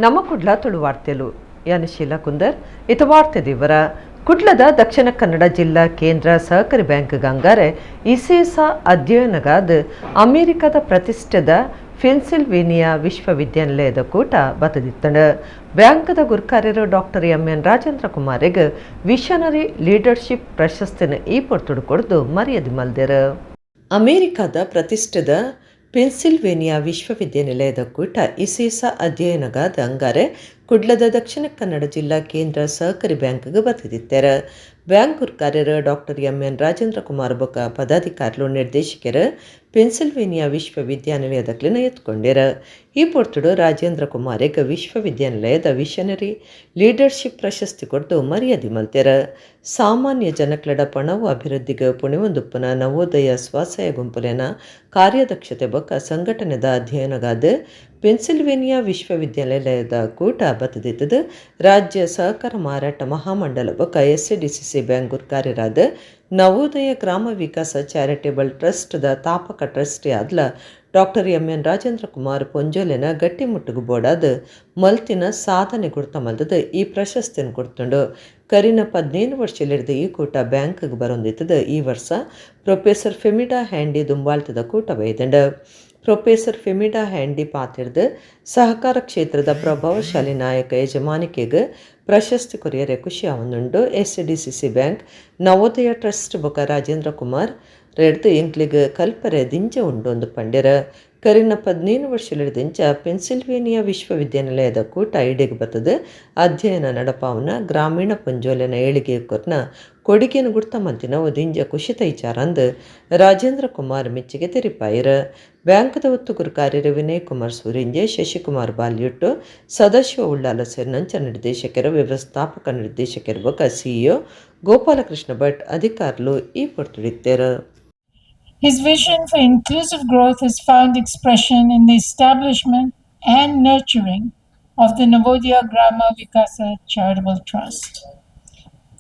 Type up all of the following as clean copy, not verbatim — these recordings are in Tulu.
ನಮ್ಮ ಕುಡ್ಲ ತುಳು ವಾರ್ತೆಲು ಯಾನ್ ಶೀಲಾ ಕುಂದರ್. ಇತ ವಾರ್ತೆ ದಿವರ. ಕುಡ್ಲದ ದಕ್ಷಿಣ ಕನ್ನಡ ಜಿಲ್ಲಾ ಕೇಂದ್ರ ಸಹಕಾರಿ ಬ್ಯಾಂಕ್ ಗಂಗಾರೆ ಇಸೇಸ ಅಧ್ಯಯನಗಾದ ಅಮೆರಿಕದ ಪ್ರತಿಷ್ಠಿತ ಪೆನ್ಸಿಲ್ವೇನಿಯಾ ವಿಶ್ವವಿದ್ಯಾನಿಲಯದ ಕೂಟ ಬತದಿತ್ತಂಡ. ಬ್ಯಾಂಕ್ದ ಗುರ್ಕಾರ್ಯರು ಡಾಕ್ಟರ್ ಎಂ.ಎನ್. ರಾಜೇಂದ್ರ ಕುಮಾರಿಗೆ ವಿಷನರಿ ಲೀಡರ್ಶಿಪ್ ಪ್ರಶಸ್ತಿನ ಈ ಪೊರ್ತುಡು ಕೊಡ್ದು ಮರ್ಯಾದೆ ಮಲ್ದೆರು. ಅಮೆರಿಕದ ಪ್ರತಿಷ್ಠಿತ ಪೆನ್ಸಿಲ್ವೇನಿಯಾ ವಿಶ್ವವಿದ್ಯಾನಿಲಯದ ಕೂಟ ಇಸೇಸ ಅಧ್ಯಯನಗಾದ ಅಂಗಾರೆ ಕುಡ್ಲದ ದಕ್ಷಿಣ ಕನ್ನಡ ಜಿಲ್ಲಾ ಕೇಂದ್ರ ಸಹಕಾರಿ ಬ್ಯಾಂಕ್ಗೆ ಬತ್ತಿದಿತ್ತಾರೆ. ಬ್ಯಾಂಕ್ ಗುರ್ಕಾರ್ಯರು ಡಾಕ್ಟರ್ ಎಂ.ಎನ್. ರಾಜೇಂದ್ರ ಕುಮಾರ್ ಬೊಕ್ಕ ಪದಾಧಿಕಾರಿಲು ನಿರ್ದೇಶಕರು ಪೆನ್ಸಿಲ್ವೇನಿಯಾ ವಿಶ್ವವಿದ್ಯಾನಿಲಯದ ಕ್ಲಿನ ಎತ್ಕೊಂಡಿರ. ಈ ಪೊರ್ತುಡು ರಾಜೇಂದ್ರ ಕುಮಾರಿಗೆ ವಿಶ್ವವಿದ್ಯಾನಿಲಯದ ವಿಷನರಿ ಲೀಡರ್ಶಿಪ್ ಪ್ರಶಸ್ತಿ ಕೊಡ್ದು ಮರ್ಯಾದೆ ಮಲ್ತೆರ. ಸಾಮಾನ್ಯ ಜನಕ್ಲಡ ಪಣವು ಅಭಿವೃದ್ಧಿಗೆ ಪುಣಿವಂದುಪ್ಪನ ನವೋದಯ ಸ್ವಾಸಯ ಗುಂಪುಲೆನ ಕಾರ್ಯದಕ್ಷತೆ ಬೊಕ್ಕ ಸಂಘಟನೆದ ಅಧ್ಯಯನಗಾದ ಪೆನ್ಸಿಲ್ವೇನಿಯಾ ವಿಶ್ವವಿದ್ಯಾನಿಲಯದ ಕೂಟ ಬತ್ತದಿತ್ತದು. ರಾಜ್ಯ ಸಹಕಾರ ಮಾರಾಟ ಮಹಾಮಂಡಲ ಬೊಕ್ಕ SCDCC bank ಗುರ್ಕಾರ್ಯರಾದ Navodaya Grama Vikasa charitable ಟ್ರಸ್ಟ್ದ ತಾಪಕ ಟ್ರಸ್ಟಿ ಆದ್ಲ ಡಾಕ್ಟರ್ ಎಂ.ಎನ್. ರಾಜೇಂದ್ರ ಕುಮಾರ್ ಪೊಂಜೋಲೆನ ಗಟ್ಟಿಮುಟ್ಟುಗು ಬೋಡಾದ ಮಲ್ತಿನ ಸಾಧನೆ ಗುರ್ತ ಮಲ್ದದ ಈ ಪ್ರಶಸ್ತಿಯನ್ನು ಕೊಡ್ತುಂಡು. ಕರಿನ 15 ವರ್ಷಲಿರ್ದು ಈ ಕೂಟ ಬ್ಯಾಂಕ್ಗೆ ಬರೊಂದಿತ್ತದ. ಈ ವರ್ಷ ಪ್ರೊಫೆಸರ್ ಫೆಮಿಡಾ ಹ್ಯಾಂಡಿ ದುಂಬಾಳ್ತದ ಕೂಟ ಬೈದಂಡು. ಪ್ರೊಫೆಸರ್ ಫೆಮಿಡಾ ಹ್ಯಾಂಡಿ ಪಾತಿರ್ದು ಸಹಕಾರ ಕ್ಷೇತ್ರದ ಪ್ರಭಾವಶಾಲಿ ನಾಯಕ ಯಜಮಾನಿಕೆಗೆ ಪ್ರಶಸ್ತಿ ಕೊರಿಯರೆ ಖುಷಿ ಆವೊಂದುಂಡು. ಎಸ್ಡಿಸಿಸಿ ಬ್ಯಾಂಕ್ ನವೋದಯ ಟ್ರಸ್ಟ್ ಬೊಕ ರಾಜೇಂದ್ರ ಕುಮಾರ್ ರೆಡ್ದು ಎಂಕ್ಲಿಗ್ ಕಲ್ಪರೆ ದಿಂಜ ಉಂಡು ಅಂದ್ ಪಂಡೆರ್. ಕರಿನ 15 ವರ್ಷಲಿಡ್ದಿಂಚ ಪೆನ್ಸಿಲ್ವೇನಿಯಾ ವಿಶ್ವವಿದ್ಯಾನಿಲಯದ ಕೂಟ ಇಡೆಗ್ ಬತ್ತದು ಅಧ್ಯಯನ ನಡಪಾವುನ ಗ್ರಾಮೀಣ ಪೊಂಜೋಲೆನ ಏಳಿಗೆ ಕೊರ್ನ ಕೊಡುಗೆನು ಗುರ್ತ ಮಲ್ತಿನವು ದಿಂಜ ಕುಷಿತ ವಿಚಾರ ಅಂದ್ ರಾಜೇಂದ್ರ ಕುಮಾರ್ ಮೆಚ್ಚುಗೆ ತೆರಿಪಾಯೆರ್. ಬ್ಯಾಂಕ್ದ ಒತ್ತು ಗುರುಕಾರ್ಯರು ವಿನಯ್ ಕುಮಾರ್ ಸೂರಿಂಜೆ, ಶಶಿಕುಮಾರ್ ಬಾಲ್ಯುಟ್ಟು, ಸದಾಶಿವ ಉಳ್ಳಾಲ ಸೇರಿನಂಚ ನಿರ್ದೇಶಕರು, ವ್ಯವಸ್ಥಾಪಕ ನಿರ್ದೇಶಕರು ಬೊಕ ಸಿಇಒ ಗೋಪಾಲಕೃಷ್ಣ ಭಟ್ ಅಧಿಕಾರಿಲು ಈ ಪೊರ್ತುಡಿತ್ತೆರ್. His vision for inclusive growth has found expression in the establishment and nurturing of the Navodaya Grama Vikasa Charitable Trust.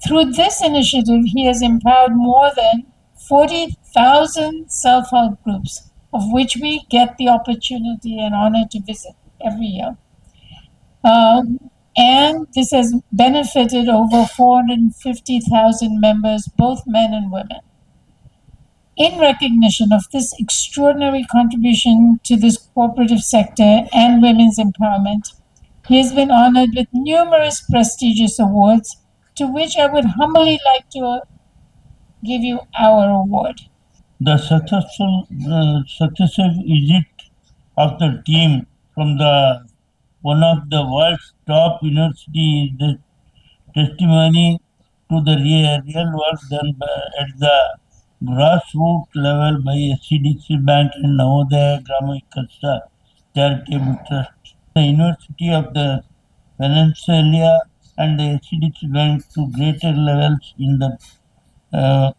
Through this initiative, he has empowered more than 40,000 self help groups, of which we get the opportunity and honor to visit every year. And this has benefited over 450,000 members, both men and women. In recognition of this extraordinary contribution to this cooperative sector and women's empowerment, he has been honored with numerous prestigious awards, to which I would humbly like to give you our award. The successive visit of the team from the one of the world's top university is the testimony to the real work done at the grassroots level by SCDC Bank and Navodaya Grama Vikasa Charitable Trust. The University of the Pennsylvania and the SCDC Bank to greater levels in the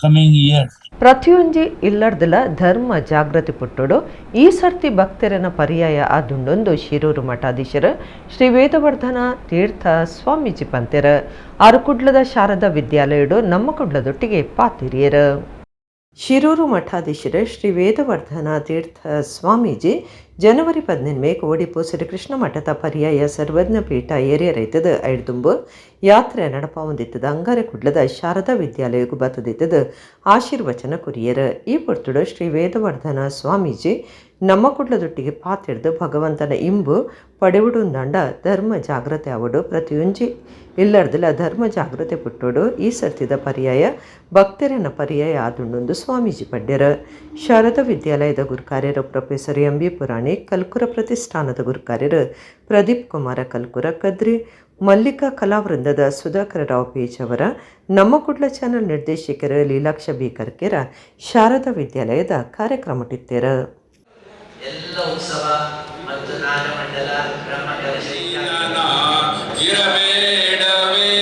coming years. ಪ್ರತಿಯೊಂಜಿ ಇಲ್ಲರ್ದಲ ಧರ್ಮ ಜಾಗೃತಿ ಪುಟ್ಟುಡು ಈ ಸರ್ತಿ ಭಕ್ತರನ ಪರ್ಯಾಯ ಆದುಂಡೊಂದು ಶಿರೂರು ಮಠಾಧೀಶರು ಶ್ರೀ ವೇದವರ್ಧನ ತೀರ್ಥ ಸ್ವಾಮೀಜಿ ಪಂತೆರ. ಆರು ಕುಡ್ಲದ ಶಾರದಾ ವಿದ್ಯಾಲಯಡು ನಮ್ಮ ಕುಡ್ಲದೊಟ್ಟಿಗೆ ಪಾತಿರಿಯರು. ಶಿರೂರು ಮಠಾಧೀಶರ ಶ್ರೀ ವೇದವರ್ಧನ ತೀರ್ಥ ಸ್ವಾಮೀಜಿ ಜನವರಿ 18 ಒಡಿಪು ಶ್ರೀಕೃಷ್ಣ ಮಠದ ಪರ್ಯಾಯ ಸರ್ವಜ್ಞ ಪೀಠ ಏರಿಯ ರೈತದ ಐಡ್ದುಂಬು ಯಾತ್ರೆ ನಡಪಾವಂದಿತ್ತದ. ಅಂಗಾರೆ ಕುಡ್ಲದ ಶಾರದಾ ವಿದ್ಯಾಲಯಕ್ಕೂ ಬತ್ತದಿತ್ತದ ಆಶೀರ್ವಚನ ಕುರಿಯರ. ಈ ಪೊರ್ತುಡು ಶ್ರೀ ವೇದವರ್ಧನ ಸ್ವಾಮೀಜಿ ನಮ್ಮ ಕುಡ್ಲದೊಟ್ಟಿಗೆ ಪಾತಿಡ್ದು ಭಗವಂತನ ಇಂಬು ಪಡೆವುಡುಂದಂಡ ಧರ್ಮ ಜಾಗೃತಿ ಅವಡು, ಪ್ರತಿಯೊಂಜಿ ಇಲ್ಲರ್ದಲ ಧರ್ಮ ಜಾಗೃತಿ ಪುಟ್ಟೋಡು ಈ ಸರ್ತಿದ ಪರ್ಯಾಯ ಭಕ್ತರನ ಪರ್ಯಾಯ ಆದುಂಡೊಂದು ಸ್ವಾಮೀಜಿ ಪಡ್ಯರ. ಶಾರದಾ ವಿದ್ಯಾಲಯದ ಗುರುಕಾರ್ಯರು professor M B Puranik, Kalkura ಪ್ರತಿಷ್ಠಾನದ ಗುರುಕಾರ್ಯರು ಪ್ರದೀಪ್ ಕುಮಾರ ಕಲ್ಕುರ, ಕದ್ರಿ ಮಲ್ಲಿಕಾ ಕಲಾವೃಂದದ ಸುಧಾಕರ ರಾವ್ ಪೇಜ್ ಅವರ, ನಮ್ಮ ಕುಡ್ಲ ಚಾನೆಲ್ ನಿರ್ದೇಶಕರು ಲೀಲಾಕ್ಷ ಬಿ ಕರ್ಕೆರ ಶಾರದಾ ವಿದ್ಯಾಲಯದ ಕಾರ್ಯಕ್ರಮ ಇತ್ತೆರ್. ಎಲ್ಲ ಉತ್ಸವ ಮತ್ತು ನಾಗಮಂಡಲ, ಬ್ರಹ್ಮಕಲಶ. ಇರಬೇಡವೇ.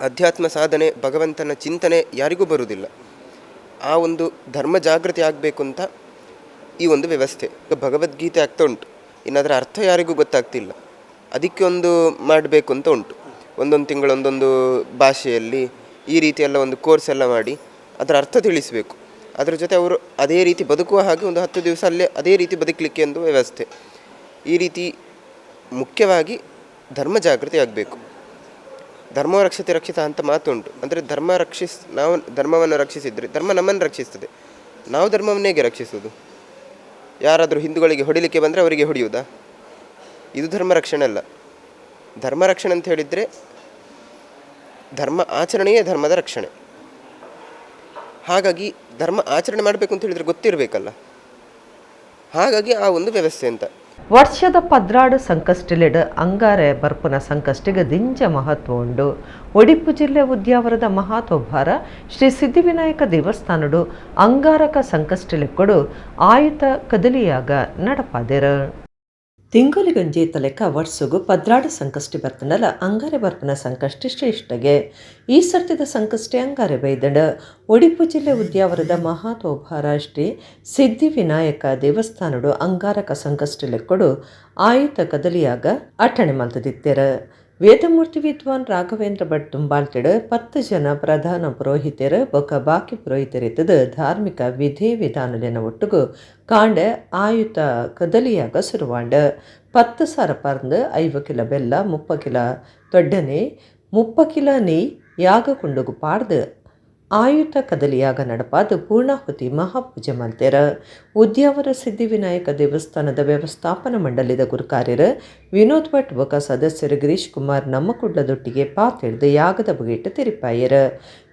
ಅಧ್ಯಾತ್ಮ ಸಾಧನೆ, ಭಗವಂತನ ಚಿಂತನೆ ಯಾರಿಗೂ ಬರುವುದಿಲ್ಲ. ಆ ಒಂದು ಧರ್ಮ ಜಾಗೃತಿ ಆಗಬೇಕು ಅಂತ ಈ ಒಂದು ವ್ಯವಸ್ಥೆ. ಭಗವದ್ಗೀತೆ ಆಗ್ತಾ ಉಂಟು, ಇನ್ನು ಅದರ ಅರ್ಥ ಯಾರಿಗೂ ಗೊತ್ತಾಗ್ತಿಲ್ಲ. ಅದಕ್ಕೆ ಒಂದು ಮಾಡಬೇಕು ಅಂತ ಉಂಟು. ಒಂದೊಂದು ತಿಂಗಳು ಒಂದೊಂದು ಭಾಷೆಯಲ್ಲಿ ಈ ರೀತಿಯೆಲ್ಲ ಒಂದು ಕೋರ್ಸ್ ಎಲ್ಲ ಮಾಡಿ ಅದರ ಅರ್ಥ ತಿಳಿಸಬೇಕು. ಅದರ ಜೊತೆ ಅವರು ಅದೇ ರೀತಿ ಬದುಕುವ ಹಾಗೆ ಒಂದು 10 ದಿವಸ ಅಲ್ಲೇ ಅದೇ ರೀತಿ ಬದುಕಲಿಕ್ಕೆ ಒಂದು ವ್ಯವಸ್ಥೆ. ಈ ರೀತಿ ಮುಖ್ಯವಾಗಿ ಧರ್ಮ ಜಾಗೃತಿ ಆಗಬೇಕು. ಧರ್ಮ ರಕ್ಷತೆ ರಕ್ಷಿತ ಅಂತ ಮಾತುಂಟು. ಅಂದರೆ ಧರ್ಮ ನಾವು ಧರ್ಮವನ್ನು ರಕ್ಷಿಸಿದರೆ ಧರ್ಮ ನಮ್ಮನ್ನು ರಕ್ಷಿಸ್ತದೆ. ನಾವು ಧರ್ಮವನ್ನು ಹೇಗೆ ರಕ್ಷಿಸೋದು? ಯಾರಾದರೂ ಹಿಂದೂಗಳಿಗೆ ಹೊಡಿಲಿಕ್ಕೆ ಬಂದರೆ ಅವರಿಗೆ ಹೊಡೆಯುವುದಾ? ಇದು ಧರ್ಮ ರಕ್ಷಣೆ ಅಲ್ಲ. ಧರ್ಮ ರಕ್ಷಣೆ ಅಂತ ಹೇಳಿದರೆ ಧರ್ಮ ಆಚರಣೆಯೇ ಧರ್ಮದ ರಕ್ಷಣೆ. ಹಾಗಾಗಿ ಧರ್ಮ ಆಚರಣೆ ಮಾಡಬೇಕು ಅಂತ ಹೇಳಿದರೆ ಗೊತ್ತಿರಬೇಕಲ್ಲ. ಹಾಗಾಗಿ ಆ ಒಂದು ವ್ಯವಸ್ಥೆ ಅಂತ. ವರ್ಷದ 12 ಸಂಕಷ್ಟಿಲೆಡ್ ಅಂಗಾರೆ ಬರ್ಪುನ ಸಂಕಷ್ಟಿಗೆ ದಿಂಜ ಮಹತ್ವ ಉಂಡು. ಒಡಿಪು ಜಿಲ್ಲೆ ಉದ್ಯಾವರದ ಮಹಾತೋಭಾರ ಶ್ರೀ ಸಿದ್ಧಿವಿನಾಯಕ ದೇವಸ್ಥಾನಡು ಅಂಗಾರಕ ಸಂಕಷ್ಟಿಲೆಕ್ಕಡು ಆಯುತ ಕದಲಿಯಾಗ ನಡಪಾದೆರ. ತಿಂಗಳಿಗಂಜಿ ತಲೆಕ ವರ್ಷಗು 12 ಸಂಕಷ್ಟಿ ಬರ್ತನಲ ಅಂಗಾರೆ ಬರ್ಪನ ಸಂಕಷ್ಟಿ ಶ್ರೇಷ್ಠಗೆ. ಈ ಸರ್ತಿದ ಸಂಕಷ್ಟಿ ಅಂಗಾರೆ ಬೈದಂಡ. ಒಡಿಪು ಜಿಲ್ಲೆ ಉದ್ಯಾವರದ ಮಹಾತೋಭಾರ ಶ್ರೀ ಸಿದ್ಧಿವಿನಾಯಕ ದೇವಸ್ಥಾನಡು ಅಂಗಾರಕ ಸಂಕಷ್ಟಿ ಲೆಕ್ಕಡು ಆಯುತ ಕದಲಿಯಾಗ ಅಟ್ಟಣೆ ಮಲ್ತದಿತ್ತೆರ. ವೇದಮೂರ್ತಿ ವಿದ್ವಾನ್ ರಾಘವೇಂದ್ರ ಭಟ್ ತುಂಬಾಳ್ತಿಡು 10 ಜನ ಪ್ರಧಾನ ಪುರೋಹಿತರು ಬೊಕ ಬಾಕಿ ಪುರೋಹಿತರಿತ್ತದ ಧಾರ್ಮಿಕ ವಿಧಿ ವಿಧಾನಲಿನ ಒಟ್ಟುಗು ಕಾಂಡೆ ಆಯುತ ಕದಲಿಯಾಗ ಸುರುವಾಂಡ. 10 ಸಾರ ಪರ್ಂದು 5 ಕಿಲೋ ಬೆಲ್ಲ, 30 ಕಿಲೋ ತೊಡ್ಡನೆ, 30 ಕಿಲೋ ನೆಯ್ ಯಾಗ ಕುಂಡುಗು ಪಾಡ್ದು ಆಯುತ ಕದಲಿಯಾಗ ನಡಪಾದ ಪೂರ್ಣಾಹುತಿ ಮಹಾಪೂಜೆ ಮಲ್ತೆರ. ಉದ್ಯಾವರ ಸಿದ್ಧಿವಿನಾಯಕ ದೇವಸ್ಥಾನದ ವ್ಯವಸ್ಥಾಪನಾ ಮಂಡಳಿದ ಗುರುಕಾರ್ಯರು ವಿನೋದ್ ಭಟ್ ಬೊಕ ಸದಸ್ಯರು ಗಿರೀಶ್ ಕುಮಾರ್ ನಮ್ಮ ಕುಡ್ಲದೊಟ್ಟಿಗೆ ಪಾತಿಡ್ದು ಯಾಗದ ಬಗೆಟ್ಟು ತಿರಿಪಾಯರ.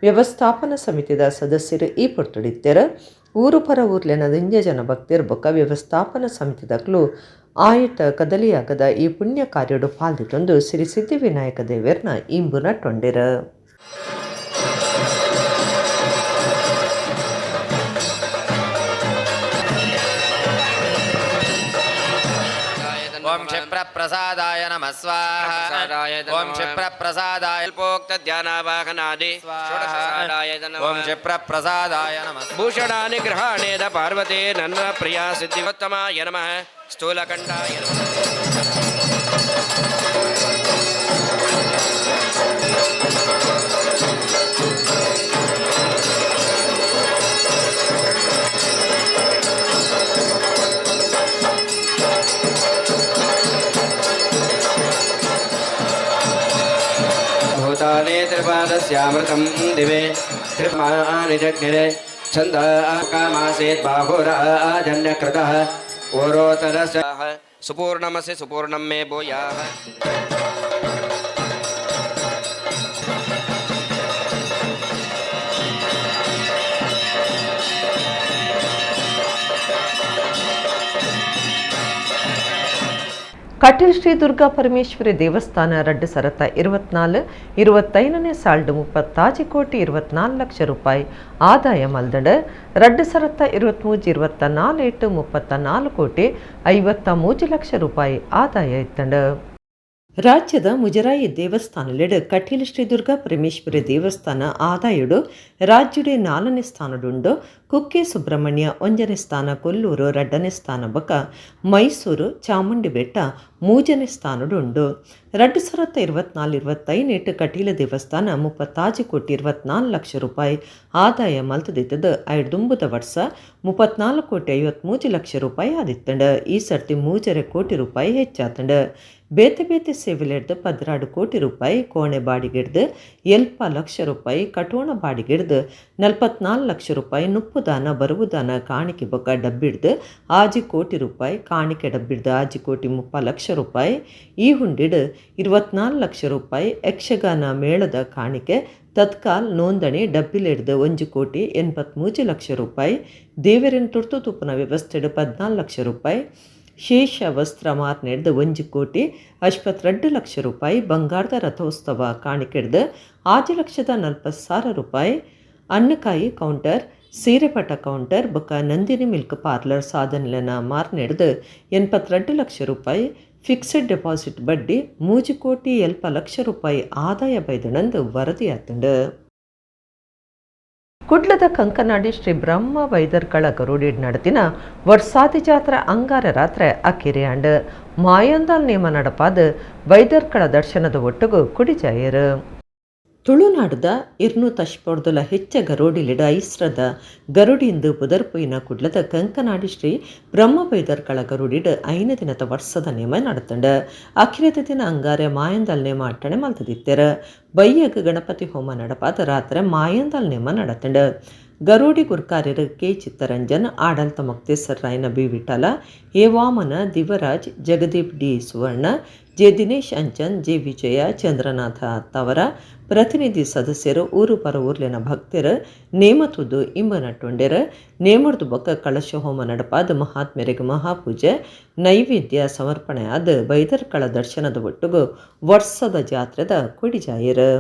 ವ್ಯವಸ್ಥಾಪನಾ ಸಮಿತಿದ ಸದಸ್ಯರು ಈ ಪೊರ್ತುಡಿತ್ತೆರ. ಊರು ಪರ ಊರ್ಲೆನ ದಿಂಜ ಜನ ಭಕ್ತಿರ್ ಬೊಕ ವ್ಯವಸ್ಥಾಪನಾ ಸಮಿತಿದಕ್ಲು ಆಯುತ ಕದಲಿಯಾಗದ ಈ ಪುಣ್ಯ ಕಾರ್ಯಡು ಪಾಲ್ದಿಟ್ಟೊಂದು ಶ್ರೀ ಸಿದ್ಧಿವಿನಾಯಕ ದೇವರ್ನ ಇಂಬು ನಟ್ಟೊಂಡಿರ. ಓಂ ಕ್ಷಿಪ್ರಪ್ರಸಾದಾಯ ನಮಃ ಸ್ವಾಹ. ಓಂ ಕ್ಷಿಪ್ರಪ್ರಸಾದಾಯ ಧ್ಯಾನಾವಾಹನಾದಿ ಓಂ ಕ್ಷಿಪ್ರಪ್ರಸಾದಾಯ ನಮಃ. ಭೂಷಣಾನಿ ಗೃಹಾಣೇದ ಪಾರ್ವತೇ ನನ್ನ ಪ್ರಿಯ ಸಿದ್ಧಿವತ್ತಮಾಯ ನಮಃ. ಸ್ಥೂಲಕಂಠಾಯ ನಮಃ. भूताले त्रिपादस्यामृतं दिवे त्रिमानिजग्निरे छन्दाकामासीत् बाहुराजन्यकृतः ओरोतरस्य सुपूर्णमसि सुपूर्णं मे भूयाः. ಕಟೀಲ್ ಶ್ರೀ ದುರ್ಗಾ ಪರಮೇಶ್ವರಿ ದೇವಸ್ಥಾನ 2024 25ನೇ ಸಾಲ್ಡು 36 ಕೋಟಿ 24 ಲಕ್ಷ ರೂಪಾಯಿ ಆದಾಯ ಮಲ್ದಂಡ. 2023 24 8 34 ಕೋಟಿ 53 ಲಕ್ಷ ರೂಪಾಯಿ ಆದಾಯ ಇತ್ತಂಡ. ರಾಜ್ಯದ ಮುಜರಾಯಿ ದೇವಸ್ಥಾನಲೆಡ್ ಕಟೀಲ್ ಶ್ರೀ ದುರ್ಗಾ ಪರಮೇಶ್ವರಿ ದೇವಸ್ಥಾನ ಆದಾಯಡು ರಾಜ್ಯಡೆ 4ನೇ ಸ್ಥಾನಡುಂಡು. ಕುಕ್ಕೆ ಸುಬ್ರಹ್ಮಣ್ಯ 1ನೇ ಸ್ಥಾನ, ಕೊಲ್ಲೂರು 2ನೇ ಸ್ಥಾನ ಬಕ ಮೈಸೂರು ಚಾಮುಂಡಿ ಬೆಟ್ಟ 3ನೇ ಸ್ಥಾನಡುಂಡು. 2024 25 ಕಟೀಲ ದೇವಸ್ಥಾನ 36 ಕೋಟಿ 24 ಲಕ್ಷ ರೂಪಾಯಿ ಆದಾಯ ಮಲ್ತದಿತ್ತದ. ಐದುಂಬುದ ವರ್ಷ 34 ಕೋಟಿ 53 ಲಕ್ಷ ರೂಪಾಯಿ ಆದಿತ್ತಂಡ. ಈ ಸರ್ತಿ 3.5 ಕೋಟಿ ರೂಪಾಯಿ ಹೆಚ್ಚಾತಂಡ. ಬೇತೆ ಬೇತೆ ಸೇವೆಲೆಡ್ದು 12 ಕೋಟಿ ರೂಪಾಯಿ, ಕೋಣೆ ಬಾಡಿಗೆಡ್ದು 7 ಲಕ್ಷ ರೂಪಾಯಿ, ಕಟೋಣ ಬಾಡಿಗೆಡ್ದು 44 ಲಕ್ಷ ರೂಪಾಯಿ, ನುಪ್ಪುದಾನ ಬರುವುದಾನ ಕಾಣಿಕೆ ಬೊಕ್ಕ ಡಬ್ಬಿಡ್ದು 6 ಕೋಟಿ ರೂಪಾಯಿ, ಕಾಣಿಕೆ ಡಬ್ಬಿಡ್ದು 6 ಕೋಟಿ 30 ಲಕ್ಷ ರೂಪಾಯಿ, ಈ ಹುಂಡಿಡು 24 ಲಕ್ಷ ರೂಪಾಯಿ, ಯಕ್ಷಗಾನ ಮೇಳದ ಕಾಣಿಕೆ ತತ್ಕಾಲ್ ನೋಂದಣಿ ಡಬ್ಬಿಲೆಡ್ದು 1 ಕೋಟಿ 83 ಲಕ್ಷ ರೂಪಾಯಿ, ದೇವರಿನ ತುರ್ತು ತುಪ್ಪನ ವ್ಯವಸ್ಥೆಡು 14 ಲಕ್ಷ ರೂಪಾಯಿ, ಶೇಷ ವಸ್ತ್ರ ಮಾರ್ನೆಡ್ದು 1 ಕೋಟಿ 82 ಲಕ್ಷ ರೂಪಾಯಿ, ಬಂಗಾರದ ರಥೋತ್ಸವ ಕಾಣಿಕೆಡ್ದು 6,40,000 ರೂಪಾಯಿ, ಅನ್ನಕಾಯಿ ಕೌಂಟರ್, ಸೀರೆಪಟ ಕೌಂಟರ್ ಬೊಕ್ಕ ನಂದಿನಿ ಮಿಲ್ಕ್ ಪಾರ್ಲರ್ ಸಾಧನೆಲನ ಮಾರ್ನೆಡ್ದು 82 ಲಕ್ಷ ರೂಪಾಯಿ, ಫಿಕ್ಸೆಡ್ ಡೆಪಾಸಿಟ್ ಬಡ್ಡಿ 3 ಕೋಟಿ 7 ಲಕ್ಷ ರೂಪಾಯಿ ಆದಾಯ ಬೈದಣಂದು ವರದಿಯಾತಂಡು. ಕುಡ್ಲದ ಕಂಕನಾಡಿ ಶ್ರೀ ಬ್ರಹ್ಮ ವೈದರ್ಕಳ ಗರುಡಿ ನಡತಿನ ವರ್ಷಾದಿ ಜಾತ್ರೆ ಅಂಗಾರ ರಾತ್ರೆ ಅಕಿರಿಯಾಂಡ್ ಮಾಯಂದಾಲ್ ನೇಮ ನಡಪಾದ ವೈದರ್ಕಳ ದರ್ಶನದ ಒಟ್ಟುಗು ಕುಡಿಜಾಯರು. ತುಳುನಾಡದ ಇರ್ನೂತಶ್ಪೊರ್ದುಲ ಹೆಚ್ಚ ಗರೋಡಿಲಿಡ ಐಸ್ರದ ಗರುಡಿಂದು ಪುದರ್ಪುಯಿನ ಕುಡ್ಲದ ಕಂಕನಾಡಿ ಶ್ರೀ ಬ್ರಹ್ಮವೈದರ್ಕಳ ಗರುಡಿಡ್ ಐನ ದಿನದ ವರ್ಷದ ನೇಮ ನಡತಂಡ. ಅಖಿರದ ದಿನ ಅಂಗಾರೆ ಮಾಯಂದಲ್ ನೇಮ ಅಟ್ಟಣೆ ಮಲ್ತದಿತ್ತೆರ. ಬಯ್ಯಗ್ ಗಣಪತಿ ಹೋಮ ನಡಪಾದ ರಾತ್ರೆ ಮಾಯಂದಲ್ ನೇಮ ನಡತಂಡ. ಗರುಡಿ ಗುರ್ಕಾರ್ಯರು ಕೆ ಚಿತ್ತರಂಜನ್, ಆಡಳಿತ ಮೊಕ್ತೇಸರ್ ರಾಯನ B Vittala, A Vamana, Divaraj, Jagadeep D Suvarna, J Dinesh Anchan, J Vijaya, Chandranatha Attavara, ಪ್ರತಿನಿಧಿ ಸದಸ್ಯರು, ಊರು ಪರ ಊರ್ಲಿನ ಭಕ್ತರು ನೇಮತುದು ಇಂಬ ನಟ್ಟೊಂಡೆರು. ನೇಮರ್ದು ಬೊಕ್ಕ ಕಳಶ ಹೋಮ ನಡಪಾದ ಮಹಾತ್ಮೆರಿಗೆ ಮಹಾಪೂಜೆ ನೈವೇದ್ಯ ಸಮರ್ಪಣೆ ಆದ ಬೈದರ್ಕಳ ದರ್ಶನದ ಒಟ್ಟುಗು ವರ್ಷದ ಜಾತ್ರೆದ ಕೊಡಿಜಾಯರು.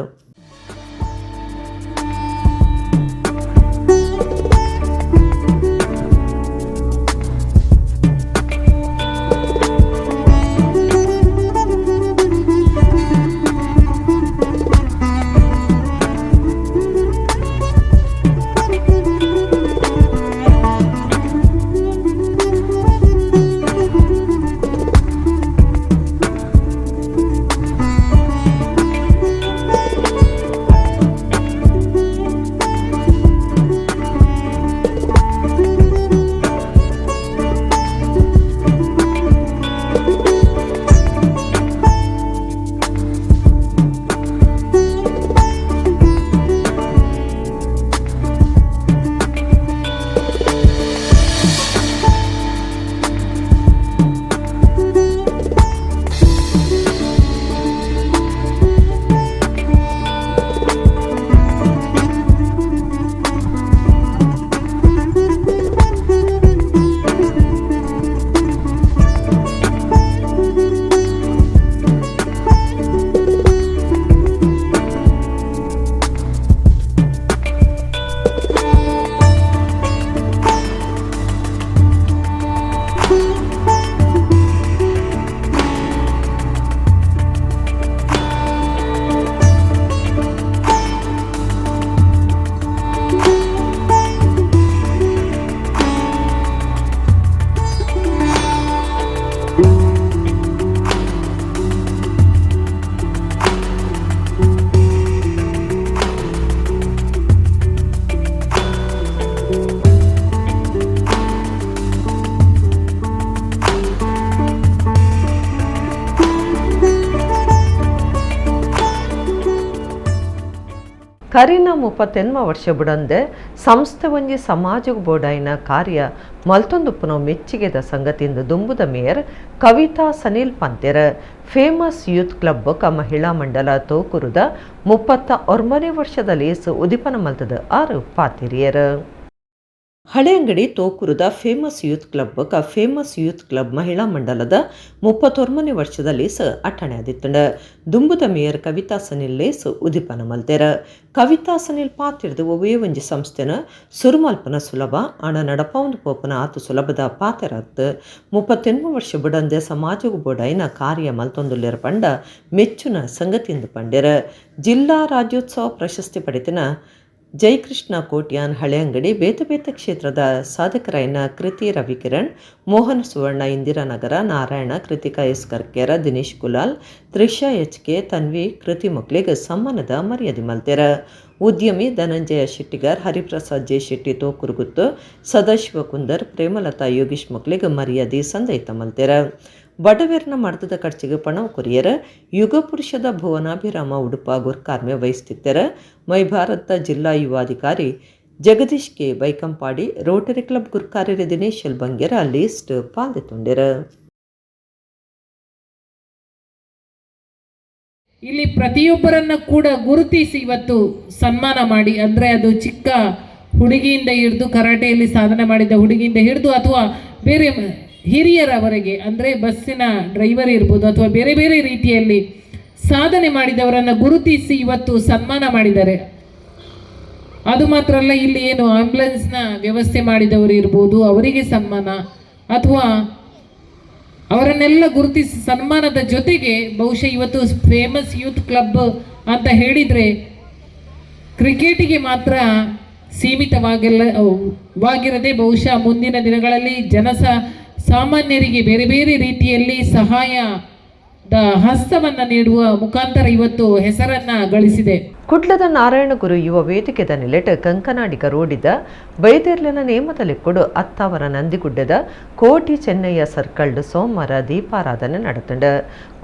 ಕರಿನ 38 ವರ್ಷ ಬುಡಂದೆ ಸಂಸ್ಥೆ ಒಂಜಿ ಸಮಾಜಗ್ ಬೋಡಾಯಿನ ಕಾರ್ಯ ಮಲ್ತೊಂದುಪ್ಪುನ ಮೆಚ್ಚುಗೆದ ಸಂಗತಿಯಿಂದ ದುಂಬುದ ಮೇಯರ್ ಕವಿತಾ ಸನಿಲ್ ಪಂತೆರ್. Famous youth club ಬೊಕ್ಕ ಮಹಿಳಾ ಮಂಡಲ ತೋಕುರುದ 39ನೇ ವರ್ಷದ ಲೇಸ್ ಉದಿಪನ ಮಲ್ತದ ಆರು ಪಾತಿರಿಯರ್. ಹಳೆಯಂಗಡಿ ತೋಕುರುದ famous youth club ಬೊಕ್ಕ famous youth club ಮಹಿಳಾ ಮಂಡಲದ 39ನೇ ವರ್ಷದ ಲೇಸ್ ಅಟ್ಟಣೆ ಆದಿತ್ತಂಡ. ದುಂಬುದ ಮೇಯರ್ ಕವಿತಾ ಸನಿಲ್ ಲೇಸ್ ಉದಿಪನ ಮಲ್ತೆರ. ಕವಿತಾ ಸನಿಲ್ ಪಾತಿರ್ದು ಒವ್ವೇ ಒಂಜಿ ಸಂಸ್ಥೆನ ಸುರುಮಲ್ಪನ ಸುಲಭ ಆಣ ನಡಪಾವಂದು ಪೋಪನ ಆತು ಸುಲಭದ ಪಾತೆರತ್. 38 ವರ್ಷ ಬುಡಂದೆ ಸಮಾಜಗು ಬೋಡಾಯಿನ ಕಾರ್ಯ ಮಲ್ತೊಂದುಲ್ಲೆರ್ ಪಂಡ ಮೆಚ್ಚುನ ಸಂಗತಿಯಿಂದ ಪಂಡೆರ. ಜಿಲ್ಲಾ ರಾಜ್ಯೋತ್ಸವ ಪ್ರಶಸ್ತಿ ಪಡೆತಿನ ಜಯಕೃಷ್ಣ ಕೋಟ್ಯಾನ್ ಹಳೆಯಂಗಡಿ, ಬೇತೆ ಬೇತೆ ಕ್ಷೇತ್ರದ ಸಾಧಕರಾಯನ Kriti Ravikiran, Mohan Suvarna Indiranagar, Narayana, Krithika S Karkera, Dinesh Kulal, Trisha H K, Tanvi, Kriti ಮಕ್ಕಳಿಗೆ ಸಮ್ಮಾನದ ಮರ್ಯಾದೆ ಮಲ್ತೆರ. ಉದ್ಯಮಿ ಧನಂಜಯ ಶೆಟ್ಟಿಗಾರ್, ಹರಿಪ್ರಸಾದ್ ಜೆ ಶೆಟ್ಟಿ ತೋಕುರುಗುತ್ತು, ಸದಾಶಿವ ಕುಂದರ್, ಪ್ರೇಮಲತಾ ಯೋಗೀಶ್ ಮಕ್ಕಳಿಗೆ ಮರ್ಯಾದೆ ಸಂದೈತ ಮಲ್ತೆರ. ಬಡವೆರ್ನ ಮರ್ದದ ಖರ್ಚಿಗೆ ಪಣವು ಕೊರಿಯರ. ಯುಗ ಪುರುಷದ ಭುವನಾಭಿರಾಮ ಉಡುಪ ಗುರ್ಕಾರ್ಮೆ ವಹಿಸ್ತಿತ್ತರ. ಮೈ ಭಾರತ ಜಿಲ್ಲಾ ಯುವಾಧಿಕಾರಿ Jagadish K Baikampady, Rotary club ಗುರ್ಕಾರ್ಯರ Dinesh L Bangera list ಪಾಲ್ದೆತೊಂಡೆರ. ಇಲ್ಲಿ ಪ್ರತಿಯೊಬ್ಬರನ್ನ ಕೂಡ ಗುರುತಿಸಿ ಇವತ್ತು ಸನ್ಮಾನ ಮಾಡಿ, ಅಂದರೆ ಅದು ಚಿಕ್ಕ ಹುಡುಗಿಯಿಂದ ಹಿಡಿದು ಕರಾಟೆಯಲ್ಲಿ ಸಾಧನೆ ಮಾಡಿದ ಹುಡುಗಿಯಿಂದ ಹಿಡಿದು ಅಥವಾ ಬೇರೆ ಹಿರಿಯರವರೆಗೆ, ಅಂದರೆ ಬಸ್ಸಿನ ಡ್ರೈವರ್ ಇರ್ಬೋದು ಅಥವಾ ಬೇರೆ ಬೇರೆ ರೀತಿಯಲ್ಲಿ ಸಾಧನೆ ಮಾಡಿದವರನ್ನು ಗುರುತಿಸಿ ಇವತ್ತು ಸನ್ಮಾನ ಮಾಡಿದ್ದಾರೆ. ಅದು ಮಾತ್ರ ಅಲ್ಲ, ಇಲ್ಲಿ ಏನು ಆಂಬ್ಯುಲೆನ್ಸ್ನ ವ್ಯವಸ್ಥೆ ಮಾಡಿದವರು ಇರ್ಬೋದು, ಅವರಿಗೆ ಸನ್ಮಾನ, ಅಥವಾ ಅವರನ್ನೆಲ್ಲ ಗುರುತಿಸಿ ಸನ್ಮಾನದ ಜೊತೆಗೆ ಬಹುಶಃ ಇವತ್ತು famous youth club ಅಂತ ಹೇಳಿದರೆ ಕ್ರಿಕೆಟಿಗೆ ಮಾತ್ರ ಸೀಮಿತವಾಗಿರದೆ ಬಹುಶಃ ಮುಂದಿನ ದಿನಗಳಲ್ಲಿ ಜನಸ ಸಾಮಾನ್ಯರಿಗೆ ಬೇರೆ ಬೇರೆ ರೀತಿಯಲ್ಲಿ ಸಹಾಯದ ಹಸ್ತವನ್ನು ನೀಡುವ ಮುಖಾಂತರ ಇವತ್ತು ಹೆಸರನ್ನು ಗಳಿಸಿದೆ. ಕುಡ್ಲದ ನಾರಾಯಣಗುರು ಯುವ ವೇದಿಕೆದ ನಿಲೆಟ್ ಕಂಕನಾಡಿಗ ರೋಡಿದ ಬೈದೇರ್ಲನ ನೇಮದಲ್ಲಿಕ್ಕುಡು ಅತ್ತಾವರ ನಂದಿಗುಡ್ಡದ ಕೋಟಿ ಚೆನ್ನಯ್ಯ ಸರ್ಕಲ್ಡ್ ಸೋಮವಾರ ದೀಪಾರಾಧನೆ ನಡೆತಂಡ.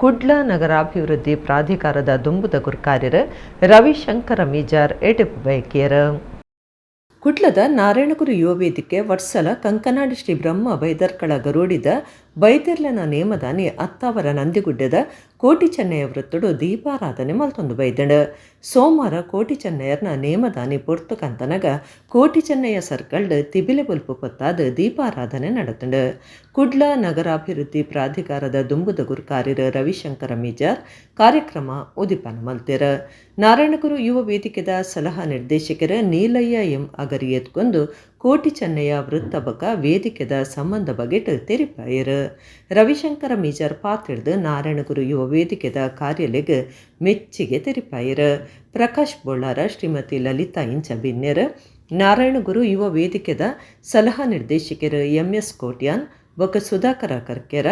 ಕುಡ್ಲ ನಗರಾಭಿವೃದ್ಧಿ ಪ್ರಾಧಿಕಾರದ ದುಂಬುದ ಗುರ್ಕಾರ್ಯರು ರವಿಶಂಕರ ಮೀಜಾರ್ ಎಟಿಪು ಬಯಕಿಯರು. ಕುಡ್ಲದ ನಾರಾಯಣಗುರು ಯುವ ವೇದಿಕೆ ವಟ್ಸಲ ಕಂಕನಾಡಿ ಶ್ರೀ ಬ್ರಹ್ಮ ಬೈದರ್ಕಳ ಗರೋಡಿದ ಬೈದೆರ್ಲನ ನೇಮದಾನಿ ಅತ್ತಾವರ ನಂದಿಗುಡ್ಡದ ಕೋಟಿ ಚೆನ್ನಯ್ಯ ವೃತ್ತಡು ದೀಪಾರಾಧನೆ ಮಲ್ತೊಂದು ಬೈದಂಡ. ಸೋಮವಾರ ಕೋಟಿ ಚೆನ್ನಯ್ಯರ್ನ ನೇಮದಾನಿ ಪೊರ್ತುಕಂತನಗ ಕೋಟಿ ಚೆನ್ನಯ್ಯ ಸರ್ಕಲ್ಡ್ ತಿಬಿಲೆ ಬೊಲ್ಪು ಪೊತ್ತಾದ ದೀಪಾರಾಧನೆ ನಡೆತಂಡ. ಕುಡ್ಲ ನಗರಾಭಿವೃದ್ಧಿ ಪ್ರಾಧಿಕಾರದ ದುಂಬುದ ಗುರ್ಕಾರ್ಯರು ರವಿಶಂಕರ ಮೀಜಾರ್ ಕಾರ್ಯಕ್ರಮ ಉದಿಪನ ಮಲ್ತೆರ. ನಾರಾಯಣಗುರು ಯುವ ವೇದಿಕೆದ ಸಲಹಾ ನಿರ್ದೇಶಕರ ನೀಲಯ್ಯ ಎಂ ಅಗರಿ ಎತ್ಕೊಂಡು ಕೋಟಿ ಚೆನ್ನಯ್ಯ ವೃತ್ತ ಬಕ ವೇದಿಕೆದ ಸಂಬಂಧ ಬಗೆಟ್ ತೆರಿಪಾಯರು. ರವಿಶಂಕರ ಮೀಜಾರ್ ಪಾತಿಡ್ದು ನಾರಾಯಣಗುರು ಯುವ ವೇದಿಕೆದ ಕಾರ್ಯಲೆಗ್ ಮೆಚ್ಚಿಗೆ ತೆರಿಪಾಯರು. ಪ್ರಕಾಶ್ ಬೊಳ್ಳಾರ, ಶ್ರೀಮತಿ ಲಲಿತಾ ಇಂಚ ಬಿನ್ನೆರ್, ನಾರಾಯಣಗುರು ಯುವ ವೇದಿಕೆದ ಸಲಹಾ ನಿರ್ದೇಶಕರು ಎಂಎಸ್ ಕೋಟ್ಯಾನ್ ಬೊಕ ಸುಧಾಕರ ಕರ್ಕೆರ,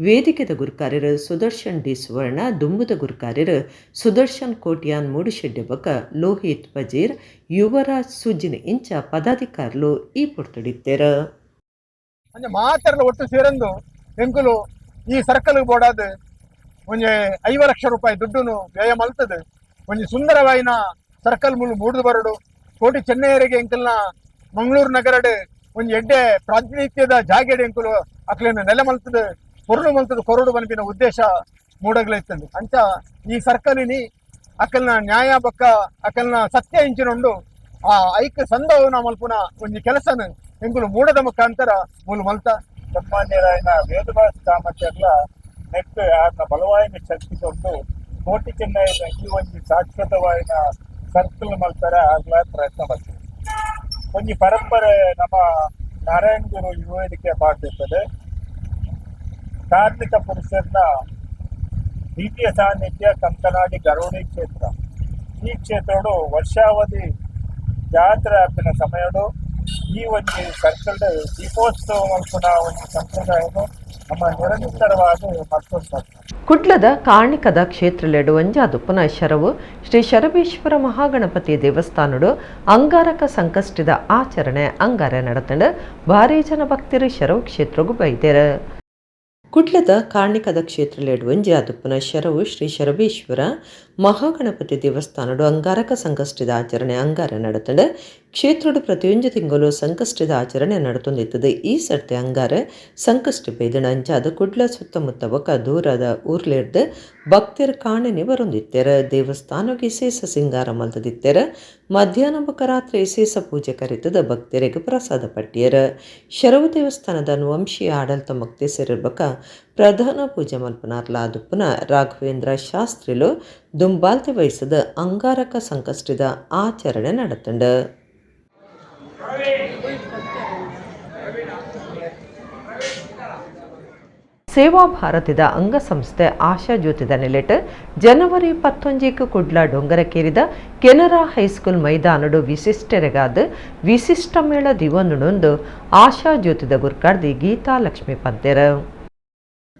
ವೇದಿಕೆದ ಗುರುಕಾರ್ಯರು ಸುದರ್ಶನ್ ಡಿ ಸುವರ್ಣ, ದುಂಬುದ ಗುರುಕಾರ್ಯರು ಸುದರ್ಶನ್ ಕೋಟ್ಯಾನ್ ಮೂಡುಶೆಡ್ಡೆ ಬೊಕ ಲೋಹಿತ್ ಪಜೀರ್, ಯುವರಾಜ್ ಸುಜಿನ್ ಇಂಚ ಪದಾಧಿಕಾರಿಲು ಈ ಪೊರ್ತುಡಿತ್ತೆರ್. ಮಾತೆರ್ಲ ಒಟ್ಟು ಸೇರಂದು ಎಂಕುಲು ಈ ಸರ್ಕಲ್ ಬೋಡಾದ ಒಂಜಿ 50 ಲಕ್ಷ ರೂಪಾಯಿ ದುಡ್ಡುನು ವ್ಯಯ ಮಲ್ತದೆ. ಒಂಜಿ ಸುಂದರವಾಯಿನ ಸರ್ಕಲ್ ಮುಳ್ಳು ಮೂಡುದು ಬರಡು ಕೋಟಿ ಚೆನ್ನೈಯರಿಗೆ ಎಂಕಲ್ನ ಮಂಗಳೂರು ನಗರಡ್ ಒಂಜಿ ಎಡ್ಡೆ ಪ್ರಾತಿನಿಧ್ಯದ ಜಾಗೆಡ್ ಎಂಕುಲು ಅಕ್ಲೇನು ನೆಲೆ ಮಲ್ತದೆ, ಪೊರುಳು ಮಲ್ತದ ಕೊರಡು ಬನ್ಪಿನ ಉದ್ದೇಶ ಮೂಡಗ್ಲ ಇತ್ತಂದು. ಅಂಚ ಈ ಸರ್ಕಲಿನಿ ಅಕಲ್ನ ನ್ಯಾಯ ಬಕ್ಕ ಅಕಲ್ನ ಸತ್ಯ ಇಂಚಿನೊಂಡು ಆ ಐಕ್ ಸಂದವನ ಮಲ್ಪುನ ಒಂಜಿ ಕೆಲಸನ ಎಂಕುಲು ಮೂಡದ ಮುಖಾಂತರ ಮೂಲು ಮಲ್ತ. ಸನ್ಮಾನ್ಯರಾಯನ ವೇದವ್ಯಾಸ ಕಾಮತ್ಯರ್ಲ ನೆಟ್ ಆತನ ಬಲವಾಯಿನ ಶಕ್ತಿ ಕೊಟ್ಟು ಕೋಟಿ ಚೆನ್ನೈನ ಈ ಒಂಜಿ ಶಾಶ್ವತವಾಯಿನ ಸರ್ಕಲ್ ಮಲ್ತಾರೆ ಆಗ್ಲ ಪ್ರಯತ್ನ ಮಾಡ್ತೀವಿ. ಒಂಜಿ ಪರಂಪರೆ ನಮ್ಮ ನಾರಾಯಣ ಗುರು ಯುವ ವೇದಿಕೆ ಮಾಡ್ತಿರ್ತದೆ. ಕಾರ್ಮಿಕ ಪುರುಷರನ್ನ ದಿವ್ಯ ಸಾನ್ನಿಧ್ಯ ಕಂಕನಾಡಿ ಗರೋಡಿ ಕ್ಷೇತ್ರ. ಈ ಕ್ಷೇತ್ರಡು ವರ್ಷಾವಧಿ ಜಾತ್ರೆ ಆಪಿನ ಸಮಯಡು ಈ ಒಂಜಿ ಸರ್ಕಲ್ ದೀಪೋತ್ಸವ ಮಲ್ಪುನ ಒಂಜಿ ಸಂಪ್ರದಾಯನು ನಮ್ಮ ನಿರಂತರವಾಗಿ ಮಲ್ತೊಂದು. ಕುಡ್ಲದ ಕಾರ್ಣಿಕದ ಕ್ಷೇತ್ರಲೆಡು ಒಂಜಾದುಪ್ಪುನ ಶರವು ಶ್ರೀ ಶರಬೇಶ್ವರ ಮಹಾಗಣಪತಿ ದೇವಸ್ಥಾನಡು ಅಂಗಾರಕ ಸಂಕಷ್ಟಿದ ಆಚರಣೆ ಅಂಗಾರ ನಡತಂಡು ಭಾರೀ ಜನ ಭಕ್ತರು ಶರವು ಕ್ಷೇತ್ರಗೂ ಬೈದೆರು. ಕುಡ್ಲದ ಕಾರ್ಣಿಕದ ಕ್ಷೇತ್ರಲೆಡು ಒಂಜಾದುಪ್ಪುನ ಶರವು ಶ್ರೀ ಶರಬೇಶ್ವರ ಮಹಾಗಣಪತಿ ದೇವಸ್ಥಾನಡು ಅಂಗಾರಕ ಸಂಕಷ್ಟಿದ ಆಚರಣೆ ಅಂಗಾರ ನಡತಂಡು ಕ್ಷೇತ್ರಡು ಪ್ರತಿಯೊಂದು ತಿಂಗಳು ಸಂಕಷ್ಟಿದ ಆಚರಣೆ ನಡತೊಂದಿತ್ತದೆ. ಈ ಸರ್ತಿ ಅಂಗಾರ ಸಂಕಷ್ಟಿ ಬೈದಣ ಅಂಚಾದ ಕುಡ್ಲ ಸುತ್ತಮುತ್ತ ಬೊಕ ದೂರದ ಊರ್ಲೆರ್ದು ಭಕ್ತರು ಕಾಣನೆ ಬರೊಂದಿತ್ತೆರ. ದೇವಸ್ಥಾನಕ್ಕೆ ವಿಶೇಷ ಸಿಂಗಾರ ಮಲ್ತದಿತ್ತೆರ. ಮಧ್ಯಾಹ್ನ ಬೊಕ ರಾತ್ರಿ ವಿಶೇಷ ಪೂಜೆ ಕರಿತದ ಭಕ್ತರಿಗೆ ಪ್ರಸಾದ ಪಟ್ಟಿಯರ. ಶರವು ದೇವಸ್ಥಾನದ ವಂಶೀಯ ಆಡಳಿತ ಮುಕ್ತಿ ಸೇರಿರ್ಬಕ ಪ್ರಧಾನ ಪೂಜೆ ಮಲ್ಪನಾರ್ಲಾದುಪ್ಪುನ ರಾಘವೇಂದ್ರ ಶಾಸ್ತ್ರಿಲು ದುಂಬಾಲ್ತಿ ವಹಿಸದ ಅಂಗಾರಕ ಸಂಕಷ್ಟಿದ ಆಚರಣೆ ನಡತಂಡ. ಸೇವಾ ಭಾರತಿದ ಅಂಗಸಂಸ್ಥೆ ಆಶಾ ಜ್ಯೋತಿದ ನೆಲೆಟ್ ಜನವರಿ 11 ಕುಡ್ಲ ಡೊಂಗರಕೇರಿದ ಕೆನರಾ ಹೈಸ್ಕೂಲ್ ಮೈದಾನಡು ವಿಶಿಷ್ಟರೆಗಾದ ವಿಶಿಷ್ಟ ಮೇಳ ದಿವೊಂದು ಆಶಾ ಜ್ಯೋತಿದ ಗುರ್ಕಾರ್ದಿ ಗೀತಾ ಲಕ್ಷ್ಮೀ ಪಂತೆರ.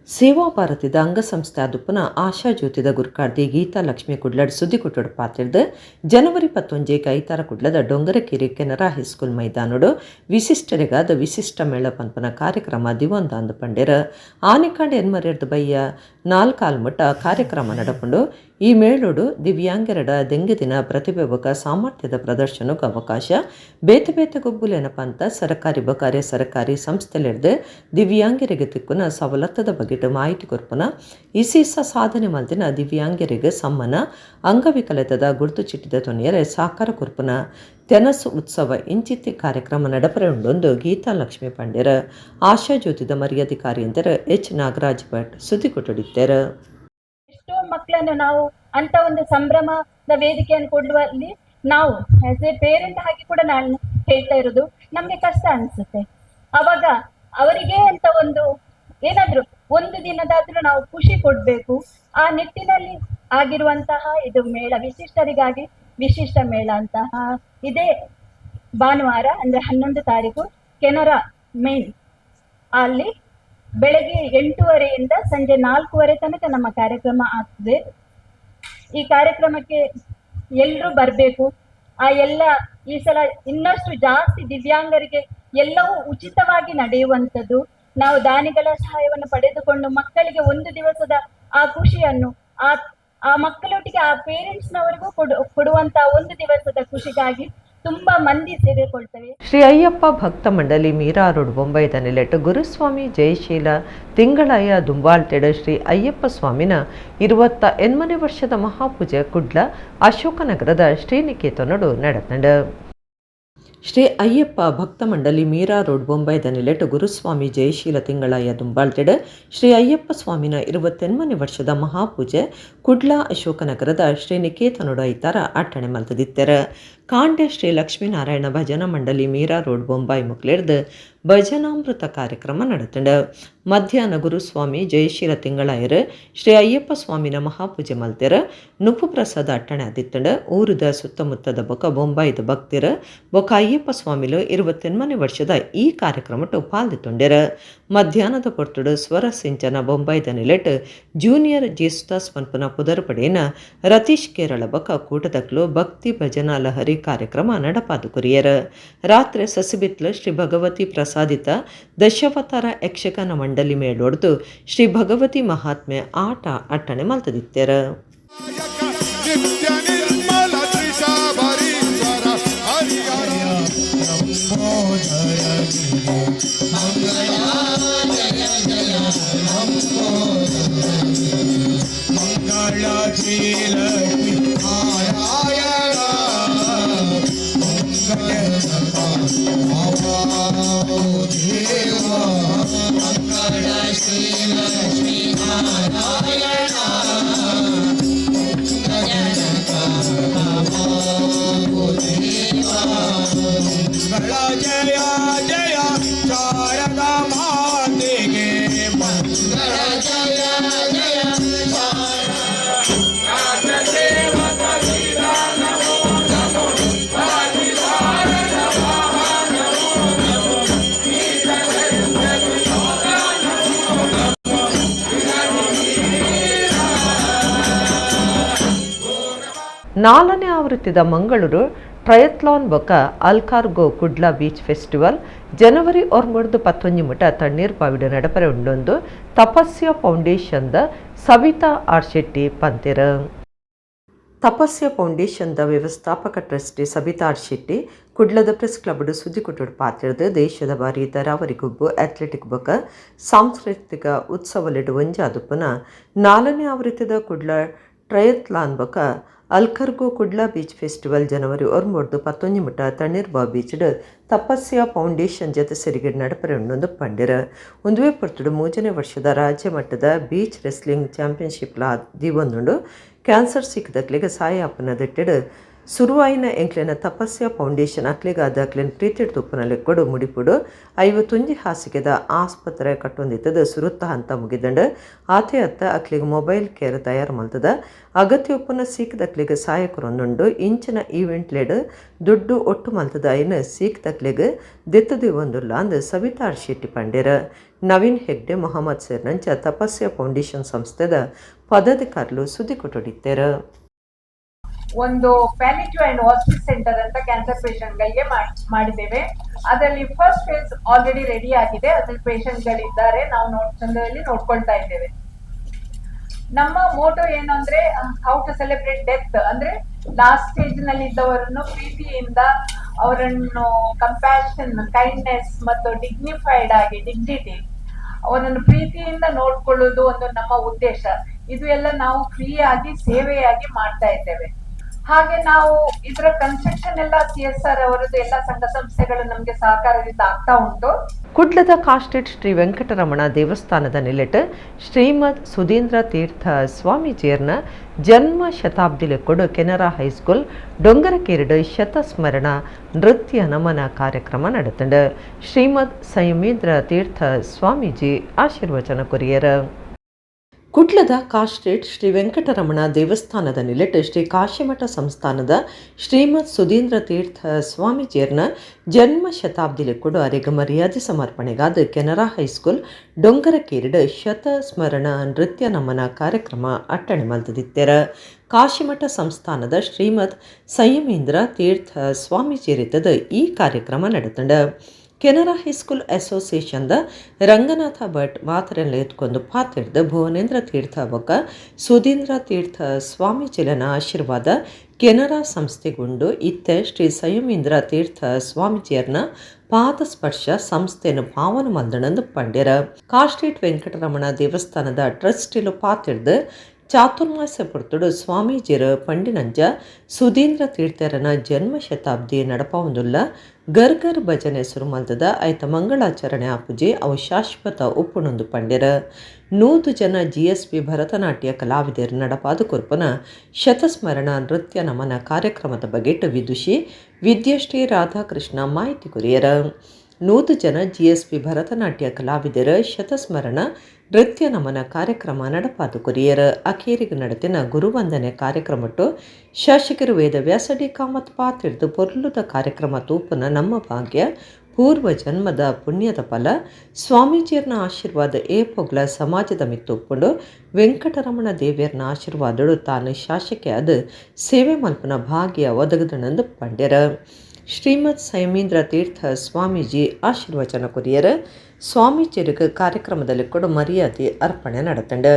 ಸೇವಾ ಭಾರತಿದ ಅಂಗಸಂಸ್ಥೆ ಆದುಪ್ಪುನ ಆಶಾ ಜ್ಯೋತಿದ ಗುರ್ಕಾರ್ದಿ ಗೀತಾ ಲಕ್ಷ್ಮೀ ಕುಡ್ಲಡ್ ಸುದ್ದಿ ಕೊಟ್ಟಡು ಪಾತಿರ್ದು ಜನವರಿ 11 ಐತಾರ ಕುಡ್ಲದ ಡೊಂಗರಕೇರಿ ಕೆನರಾ ಹೈಸ್ಕೂಲ್ ಮೈದಾನಡು ವಿಶಿಷ್ಟರಿಗಾದ ವಿಶಿಷ್ಟ ಮೇಳ ಪನ್ಪನ ಕಾರ್ಯಕ್ರಮ ದಿವೊಂದಾಂದು ಪಂಡೆರ. ಆನೆಕಾಂಡ ಎನ್ಮರೆರ್ದು ಬಯ್ಯ ನಾಲ್ಕಾಲ್ಮಟ್ಟ ಕಾರ್ಯಕ್ರಮ ನಡಪುಂಡು. ಈ ಮೇಳೋಡು ದಿವ್ಯಾಂಗರಡ ದೆಂಗದಿನ ಪ್ರತಿಭೆ ಬೊಕ ಸಾಮರ್ಥ್ಯದ ಪ್ರದರ್ಶನಕ್ಕೆ ಅವಕಾಶ, ಬೇತೆ ಬೇತೆ ಗೊಬ್ಬುಲೇನಪ್ಪ ಅಂತ ಸರಕಾರಿ ಬಕಾರ್ಯ ಸರಕಾರಿ ಸಂಸ್ಥೆಲಿರ್ದು ದಿವ್ಯಾಂಗರಿಗೆ ತಿಕ್ಕುನ ಸವಲತ್ತದ ಬಗೆಟ್ ಮಾಹಿತಿ ಕೊರ್ಪುನ, ಇಸೀಸ ಸಾಧನೆ ಮಲ್ದಿನ ದಿವ್ಯಾಂಗರಿಗೆ ಸಮ್ಮನ, ಅಂಗವಿಕಲತದ ಗುರುತು ಚಿಟ್ಟಿದ ತೊನಿಯರೆ ಸಾಕಾರ ಕೊರ್ಪುನ ತೆನಸು ಉತ್ಸವ ಇಂಚಿತ್ತಿ ಕಾರ್ಯಕ್ರಮ ನಡಪರೆ ಉಂಡೊಂದು ಗೀತಾ ಲಕ್ಷ್ಮೀ ಪಂಡ್ಯರ. ಆಶಾ ಜ್ಯೋತಿದ ಮರ್ಯಾಧಿಕಾರಿ ಎಂದರೆ ಎಚ್ ನಾಗರಾಜ್ ಭಟ್ ಸುದ್ದಿ ಕೊಟ್ಟಡಿದ್ದಾರೆ. ಎಷ್ಟೋ ಮಕ್ಕಳನ್ನು ನಾವು ಅಂತ ಒಂದು ಸಂಭ್ರಮದ ವೇದಿಕೆಯನ್ನು ಕೊಡುವಲ್ಲಿ ನಾವು as A parent ಆಗಿ ಕೂಡ ನಾನು ಹೇಳ್ತಾ ಇರೋದು ನಮ್ಗೆ ಕಷ್ಟ ಅನ್ಸುತ್ತೆ. ಅವಾಗ ಅವರಿಗೆ ಅಂತ ಒಂದು ಏನಾದ್ರು ಒಂದು ದಿನದಾದ್ರೂ ನಾವು ಖುಷಿ ಕೊಡ್ಬೇಕು. ಆ ನಿಟ್ಟಿನಲ್ಲಿ ಆಗಿರುವಂತಹ ಇದು ಮೇಳ, ವಿಶಿಷ್ಟರಿಗಾಗಿ ವಿಶಿಷ್ಟ ಮೇಳ ಅಂತ ಇದೇ ಭಾನುವಾರ ಅಂದರೆ 11 ತಾರೀಕು ಕೆನರಾ ಮೇನ್ ಅಲ್ಲಿ ಬೆಳಗ್ಗೆ 8:30ಯಿಂದ ಸಂಜೆ 4:30 ತನಕ ನಮ್ಮ ಕಾರ್ಯಕ್ರಮ ಆಗ್ತದೆ. ಈ ಕಾರ್ಯಕ್ರಮಕ್ಕೆ ಎಲ್ಲರೂ ಬರಬೇಕು. ಆ ಎಲ್ಲ ಈ ಸಲ ಇನ್ನಷ್ಟು ಜಾಸ್ತಿ ದಿವ್ಯಾಂಗರಿಗೆ ಎಲ್ಲವೂ ಉಚಿತವಾಗಿ ನಡೆಯುವಂಥದ್ದು. ನಾವು ದಾನಿಗಳ ಸಹಾಯವನ್ನು ಪಡೆದುಕೊಂಡು ಮಕ್ಕಳಿಗೆ ಒಂದು ದಿವಸದ ಆ ಖುಷಿಯನ್ನು ಆ ಆ ಮಕ್ಕಳೊಟ್ಟಿಗೆ ಆ ಪೇರೆಂಟ್ಸ್ನವರಿಗೂ ಕೊಡುವಂತ ಒಂದು ದಿವಸದ ಖುಷಿಗಾಗಿ ತುಂಬಾ ಮಂದಿ ಸೇರಿಕೊಳ್ತೇವೆ. ಶ್ರೀ ಅಯ್ಯಪ್ಪ ಭಕ್ತ ಮಂಡಳಿ ಮೀರಾ ರೋಡ್ ಬೊಂಬೈದ ನೆಲೆಟ್ಟು ಗುರುಸ್ವಾಮಿ ಜಯಶೀಲ ತಿಂಗಳಾಯ ದುಂಬಾಳ್ತೆಡ ಶ್ರೀ ಅಯ್ಯಪ್ಪ ಸ್ವಾಮಿನ 28ನೇ ವರ್ಷದ ಮಹಾಪೂಜೆ ಕುಡ್ಲ ಅಶೋಕನಗರದ ಶ್ರೀನಿಕೇತನಡು ನಡೆತಂಡ. ಶ್ರೀ ಅಯ್ಯಪ್ಪ ಭಕ್ತ ಮಂಡಳಿ ಮೀರಾ ರೋಡ್ ಬೊಂಬೈದ ನೆಲೆಟ್ಟು ಗುರುಸ್ವಾಮಿ ಜಯಶೀಲ ತಿಂಗಳಾಯ ದುಂಬಾಳ್ತೆಡ ಶ್ರೀ ಅಯ್ಯಪ್ಪ ಸ್ವಾಮಿನ 28ನೇ ವರ್ಷದ ಮಹಾಪೂಜೆ ಕುಡ್ಲ ಅಶೋಕನಗರದ ಶ್ರೀನಿಕೇತನೊಡ ಇತರ ಅಟ್ಟಣೆ ಮಲ್ತದಿತ್ತರ. ಕಾಂಡೆ ಶ್ರೀ ಲಕ್ಷ್ಮೀನಾರಾಯಣ ಭಜನಾ ಮಂಡಳಿ ಮೀರಾ ರೋಡ್ ಬೊಂಬಾಯಿ ಮುಕ್ಲೇರ್ದು ಭಜನಾಮೃತ ಕಾರ್ಯಕ್ರಮ ನಡೆತಂಡ. ಮಧ್ಯಾಹ್ನ ಗುರುಸ್ವಾಮಿ ಜಯಶೀಲ ತಿಂಗಳಾಯರು ಶ್ರೀ ಅಯ್ಯಪ್ಪ ಸ್ವಾಮಿನ ಮಹಾಪೂಜೆ ಮಲ್ತೆರ ನುಪ್ಪು ಪ್ರಸಾದ ಅಟ್ಟಣೆ ಆದಿತ್ತಂಡ. ಊರುದ ಸುತ್ತಮುತ್ತದ ಬೊಕ ಬೊಂಬಾಯಿದ ಭಕ್ತಿರ ಬೊಕ ಅಯ್ಯಪ್ಪ ಸ್ವಾಮಿಲು 28ನೇ ವರ್ಷದ ಈ ಕಾರ್ಯಕ್ರಮಟ್ಟು ಪಾಲ್ದಿತ್ತೊಂಡೆರ. ಮಧ್ಯಾಹ್ನದ ಪೊರ್ತುಡು ಸ್ವರ ಸಿಂಚನ ಬೊಂಬಾಯಿದ ನೆಲೆಟ್ ಜೂನಿಯರ್ ಜೇಸುದಾಸ್ ಪನ್ಪುನ ಪುದರ್ಪಡೆನ ರತೀಶ್ ಕೇರಳ ಬೊಕ ಕೂಟದಕ್ಲು ಭಕ್ತಿ ಭಜನಾ ಲಹರಿ ಕಾರ್ಯಕ್ರಮ ನಡಪಾದು ಕುರಿಯರ. ರಾತ್ರಿ ಸಸಿಬಿತ್ಲು ಶ್ರೀ ಭಗವತಿ ಪ್ರಸಾದಿತ ದಶಾವತಾರ ಯಕ್ಷಗಾನ ಮಂಡಲಿ ಮೇಳೊಡ್ದು ಶ್ರೀ ಭಗವತಿ ಮಹಾತ್ಮೆ ಆಟ ಅಟ್ಟಣೆ ಮಲ್ತದಿತ್ತೆರ. ನಾಲ್ಕನೇ ಆವೃತ್ತಿದ ಮಂಗಳೂರು ಟ್ರಯತ್ಲಾನ್ ಬೊಕ ಅಲ್ಕಾರ್ಗೋ ಕುಡ್ಲಾ ಬೀಚ್ ಫೆಸ್ಟಿವಲ್ ಜನವರಿ 9 ಮುಟ ತಣ್ಣೀರ್ ಬಾವಿಡ ನಡಪರೆ ಉಂಡೊಂದು ತಪಸ್ಯ ಫೌಂಡೇಶನ್ದ ಸವಿತಾ ಆರ್ ಶೆಟ್ಟಿ ಪಂತೆರ. ತಪಸ್ಯ ಫೌಂಡೇಶನ್ದ ವ್ಯವಸ್ಥಾಪಕ ಟ್ರಸ್ಟಿ ಸಬಿತಾ ಆರ್ ಶೆಟ್ಟಿ ಕುಡ್ಲದ ಪ್ರೆಸ್ ಕ್ಲಬ್ಡು ಸುದ್ದಿಕೊಟ್ಟುಡು ಪಾತ್ರದ ದೇಶದ ಬಾರಿ ತರಾವರಿಗೊಬ್ಬು ಅಥ್ಲೆಟಿಕ್ ಬೊಕ ಸಾಂಸ್ಕೃತಿಕ ಉತ್ಸವಲಿಡು ಒಂಜಾದುಪ್ಪುನ ನಾಲ್ಕನೇ ಆವೃತ್ತಿದ ಕುಡ್ಲ ಟ್ರಯತ್ಲಾನ್ ಬೊಕ ಅಲ್ಕರ್ಗೋ ಕುಡ್ಲಾ ಬೀಚ್ ಫೆಸ್ಟಿವಲ್ ಜನವರಿ 9 11 ಮುಟ ತಣ್ಣೀರ್ಬಾ ಬೀಚ್ಡ್ ತಪಸ್ಯ ಫೌಂಡೇಶನ್ ಜೊತೆ ಸೆರಿಗೆಡ್ ನಡಪರೆ ಉಂಡೊಂದು ಪಂಡಿರ. ಒಂದುವೇ ಪೊರ್ತುಡು 3ನೇ ವರ್ಷದ ರಾಜ್ಯ ಮಟ್ಟದ beach wrestling championship ಲಾ ದೀವೊಂದುಂಡು. ಕ್ಯಾನ್ಸರ್ ಸಿಕ್ಕದಕ್ಲೆಗ್ ಸಾಯ ಅಪ್ಪನ ದೆಟ್ಟೆಡ್ ಸುರುವಾಯಿನ ಎಂಕ್ಲೆನ ತಪಸ್ಯ ಫೌಂಡೇಶನ್ ಅಕ್ಲೆಗಾದ ಅಕ್ಲೆನ ಪ್ರೀತಿಡ್ ತುಪ್ಪನ ಲೆಕ್ಕೊಡು ಮುಡಿಪುಡು 51 ಹಾಸಿಗೆದ ಆಸ್ಪತ್ರೆ ಕಟ್ಟೊಂದಿತ್ತದ ಸುರುತ್ತ ಹಂತ ಮುಗಿದಂಡು. ಆತೆ ಅತ್ತ ಅಕ್ಲೆಗ್ ಮೊಬೈಲ್ ಕೇರ್ ತಯಾರು ಮಲ್ತದ ಅಗತ್ಯ ಉಪ್ಪುನ ಸೀಕ್ದಕ್ಲೆಗ್ ಸಹಾಯಕರೊಂದುಂಡು. ಇಂಚಿನ ಈವೆಂಟ್ ಲೆಡ್ ದುಡ್ಡು ಒಟ್ಟು ಮಲ್ತದ ಐನ್ ಸೀಕ್ದಕ್ಲೆಗ್ ದೆತ್ತದಿ ಒಂದುಲ್ಲ ಅಂದ್ ಸವಿತಾ ಆರ್ ಶೆಟ್ಟಿ ಪಂಡೆರ. ನವೀನ್ ಹೆಗ್ಡೆ ಮೊಹಮ್ಮದ್ ಸೇರ್ನಂಚ ತಪಸ್ಯ ಫೌಂಡೇಶನ್ ಸಂಸ್ಥೆದ ಪದಾಧಿಕಾರಿಲು ಸುದ್ದಿ ಕೊಟ್ಟೊಡಿತ್ತೆರ್. ಒಂದು palliative and hospice centre ಅಂತ ಕ್ಯಾನ್ಸರ್ ಪೇಷಂಟ್ಗಳಿಗೆ ಮಾಡಿದ್ದೇವೆ. ಅದರಲ್ಲಿ first phase already ready ಆಗಿದೆ. ಅದರಲ್ಲಿ ಪೇಷಂಟ್ಗಳಿದ್ದಾರೆ, ನಾವು ಚಂದದಲ್ಲಿ ನೋಡ್ಕೊಳ್ತಾ ಇದ್ದೇವೆ. ನಮ್ಮ ಮೋಟೋ ಏನು ಅಂದ್ರೆ how to celebrate death, ಅಂದ್ರೆ ಲಾಸ್ಟ್ ಸ್ಟೇಜ್ ನಲ್ಲಿ ಇದ್ದವರನ್ನು ಪ್ರೀತಿಯಿಂದ ಅವರನ್ನು ಕಂಪ್ಯಾಷನ್, ಕೈಂಡ್ನೆಸ್ ಮತ್ತು ಡಿಗ್ನಿಫೈಡ್ ಆಗಿ ಡಿಗ್ನಿಟಿ ಅವರನ್ನು ಪ್ರೀತಿಯಿಂದ ನೋಡ್ಕೊಳ್ಳೋದು ಒಂದು ನಮ್ಮ ಉದ್ದೇಶ. ಇದು ಎಲ್ಲ ನಾವು ಫ್ರೀಯಾಗಿ ಸೇವೆಯಾಗಿ ಮಾಡ್ತಾ ಇದ್ದೇವೆ. ಹಾಗೆ ನಾವು ಇದರ ಕನ್ಸ್ಟ್ರಕ್ಷನ್ ಎಲ್ಲ CSR ಅವರದ್ದು ಎಲ್ಲ ಸಂಘ ಸಂಸ್ಥೆಗಳು ನಮಗೆ ಸಹಕಾರದಿಂದ ಆಗ್ತಾ ಉಂಟು. ಕುಡ್ಲದ ಕಾಸ್ಟೆಡ್ ಶ್ರೀ ವೆಂಕಟರಮಣ ದೇವಸ್ಥಾನದ ನೆಲೆಟ್ ಶ್ರೀಮದ್ ಸುಧೀಂದ್ರ ತೀರ್ಥ ಸ್ವಾಮೀಜಿಯರ್ನ ಜನ್ಮ ಶತಾಬ್ದಿ ಲೆಕ್ಕೊಡು ಕೆನರಾ ಹೈಸ್ಕೂಲ್ ಡೊಂಗರಕೇರಿಡು ಶತಸ್ಮರಣ ನೃತ್ಯ ನಮನ ಕಾರ್ಯಕ್ರಮ ನಡೆತಂಡು. ಶ್ರೀಮದ್ ಸಂಯಮೇಂದ್ರ ತೀರ್ಥ ಸ್ವಾಮೀಜಿ ಆಶೀರ್ವಚನ ಕೊರಿಯರ್. ಕುಡ್ಲದ ಕಾಸ್ಟ್ರೇಟ್ ಶ್ರೀ ವೆಂಕಟರಮಣ ದೇವಸ್ಥಾನದ ನಿಲೆಟ್ ಶ್ರೀ ಕಾಶಿಮಠ ಸಂಸ್ಥಾನದ ಶ್ರೀಮದ್ ಸುಧೀಂದ್ರ ತೀರ್ಥ ಸ್ವಾಮೀಜಿಯರ್ನ ಜನ್ಮ ಶತಾಬ್ದಿಲಿ ಕೂಡ ಅರೆಗ ಮರ್ಯಾದೆ ಸಮರ್ಪಣೆಗಾದ ಕೆನರಾ ಹೈಸ್ಕೂಲ್ ಡೊಂಗರಕೇರಿಡ್ ಶತ ಸ್ಮರಣ ನೃತ್ಯ ನಮನ ಕಾರ್ಯಕ್ರಮ ಅಟ್ಟಣೆ ಮಲ್ತದಿತ್ತೆರ. ಕಾಶಿಮಠ ಸಂಸ್ಥಾನದ ಶ್ರೀಮದ್ ಸಂಯಮೇಂದ್ರ ತೀರ್ಥ ಸ್ವಾಮೀಜಿಯರಿದ್ದದ ಈ ಕಾರ್ಯಕ್ರಮ ನಡೆತಂಡ. ಕೆನರಾ ಹೈಸ್ಕೂಲ್ ಅಸೋಸಿಯೇಷನ್ದ ರಂಗನಾಥ ಭಟ್ ಮಾತರೆಲ್ಲ ಎತ್ಕೊಂಡು ಪಾತಿರ್ದ ಭುವನೇಂದ್ರ ತೀರ್ಥ ಬೊಕ್ಕ ಸುಧೀಂದ್ರ ತೀರ್ಥ ಸ್ವಾಮೀಜಿಲನ ಆಶೀರ್ವಾದ ಕೆನರಾ ಸಂಸ್ಥೆಗುಂಡು ಇತ್ತೆ ಶ್ರೀ ಸಂಯಮೇಂದ್ರ ತೀರ್ಥ ಸ್ವಾಮೀಜಿಯರ್ನ ಪಾದಸ್ಪರ್ಶ ಸಂಸ್ಥೆಯನ್ನು ಪಾವನ ಮಲ್ದಣಂದು ಪಂಡ್ಯರ. ಕಾಸ್ಟ್ರೀಟ್ ವೆಂಕಟರಮಣ ದೇವಸ್ಥಾನದ ಟ್ರಸ್ಟಿಲು ಪಾತಿರ್ದು ಚಾತುರ್ಮಾಸ್ಯ ಪುರ್ತುಡು ಸ್ವಾಮೀಜಿಯರ ಪಂಡಿನಂಜ ಸುಧೀಂದ್ರ ತೀರ್ಥರನ ಜನ್ಮ ಶತಾಬ್ದಿ ನಡಪವುಂದುಲ್ಲ ಗರ್ಗರ್ ಭಜನೆ ಸುರುಮಲ್ದದ ಐತ ಮಂಗಳಾಚರಣೆ ಆಪುಜಿ ಅವು ಶಾಶ್ವತ ಉಪ್ಪುಣೊಂದು ಪಂಡ್ಯರ. 100 ಜನ ಜಿಎಸ್ಪಿ ಭರತನಾಟ್ಯ ಕಲಾವಿದರು ನಡಪಾದ ಕುರ್ಪನ ಶತಸ್ಮರಣ ನೃತ್ಯ ನಮನ ಕಾರ್ಯಕ್ರಮದ ಬಗೆಟ್ ವಿದುಷಿ ವಿದ್ಯಶ್ರೀ ರಾಧಾಕೃಷ್ಣ ಮಾಹಿತಿ ಕೊರಿಯರ. 100 ಜನ ಜಿಎಸ್ಪಿ ಭರತನಾಟ್ಯ ಕಲಾವಿದರ ಶತಸ್ಮರಣ ನೃತ್ಯ ನಮನ ಕಾರ್ಯಕ್ರಮ ನಡಪಾದು ಕೊರಿಯರ. ಅಖೇರಿಗೆ ನಡೆತಿನ ಗುರುವಂದನೆ ಕಾರ್ಯಕ್ರಮಟ್ಟು ಶಾಸಕರು ವೇದವ್ಯಾಸ ಡಿ ಕಾಮತ್ ಪಾತಿರ್ದು ಪೊರ್ಲುದ ಕಾರ್ಯಕ್ರಮ ತೂಪನ ನಮ್ಮ ಭಾಗ್ಯ ಪೂರ್ವ ಜನ್ಮದ ಪುಣ್ಯದ ಫಲ ಸ್ವಾಮೀಜಿಯರ್ನ ಆಶೀರ್ವಾದ ಏಪೊಗ್ಲ ಸಮಾಜದ ಮಿತ್ತೊಪ್ಪುಂಡು ವೆಂಕಟರಮಣ ದೇವಿಯರ್ನ ಆಶೀರ್ವಾದಳು ತಾನು ಶಾಸಕಿ ಅದು ಸೇವೆ ಮಲ್ಪನ ಭಾಗ್ಯ ಒದಗದಣಂದು ಪಂಡ್ಯರ. ಶ್ರೀಮದ್ ಸಂಯಮೇಂದ್ರ ತೀರ್ಥ ಸ್ವಾಮೀಜಿ ಆಶೀರ್ವಚನ ಕೊರಿಯರ. ಸ್ವಾಮೀಜಿಯರಿಗೆ ಕಾರ್ಯಕ್ರಮದಲ್ಲಿ ಕೂಡ ಮರ್ಯಾದೆ ಅರ್ಪಣೆ ನಡೆತಂಡ.